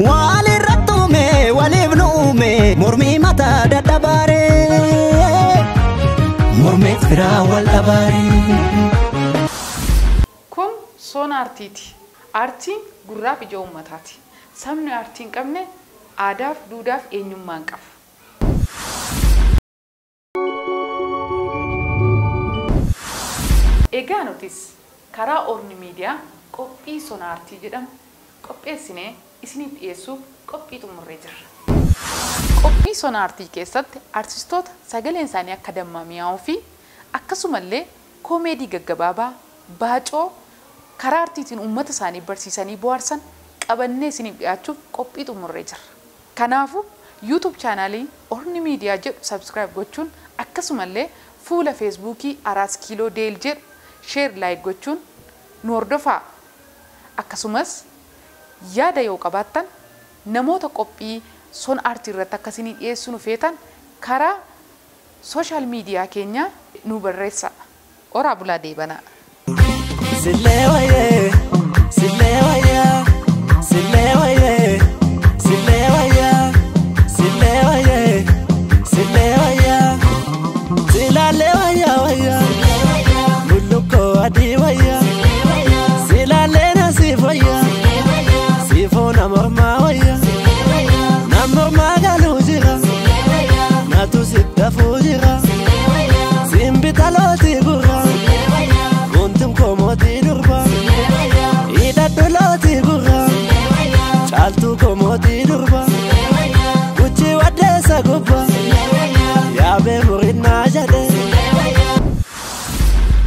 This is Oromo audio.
Walirratti uume waliif nu uume mormii mataa dadhabaaree mormeef firaa wal dhabaaree. Kun sona aartiiti. Aartiin gurraaf ija uummataati. Sabni aartii hin qabne aadaaf, duudhaaf eenyummaa hin qabu. Egaa nutis karaa Orni Miidiyaa qophii sona aartii jedhamu qopheessinee isiniif dhiyeessuuf qophii xumurree jirra. Qophii sona aartii keessatti aartistoota sagaleen isaanii akka dammaa mi'aawuu fi akkasumallee koomeedii gaggabaabaa, baacoo karaa aartiitiin uummata isaanii barsiisanii bohaarsan qabannee isiniif dhiyaachuuf qophii xumurree jirra. Kanaafuu YouTube chaanaalii Orni Miidiyaa jedhu subscribe gochuun akkasumallee fuula Feesbuukii Araas Kiiloo Deel jedhu share like gochuun nu hordofaa. Akkasumas yaada yoo qabaattan namoota qophii son aartii irratti akkasii dhiyeessuu nu feetan karaa sooshaal miidiyaa keenyaa nu barreessaa. Oraa bulaa deebanaa. Sillee wayyee sillee wayyaa sillee.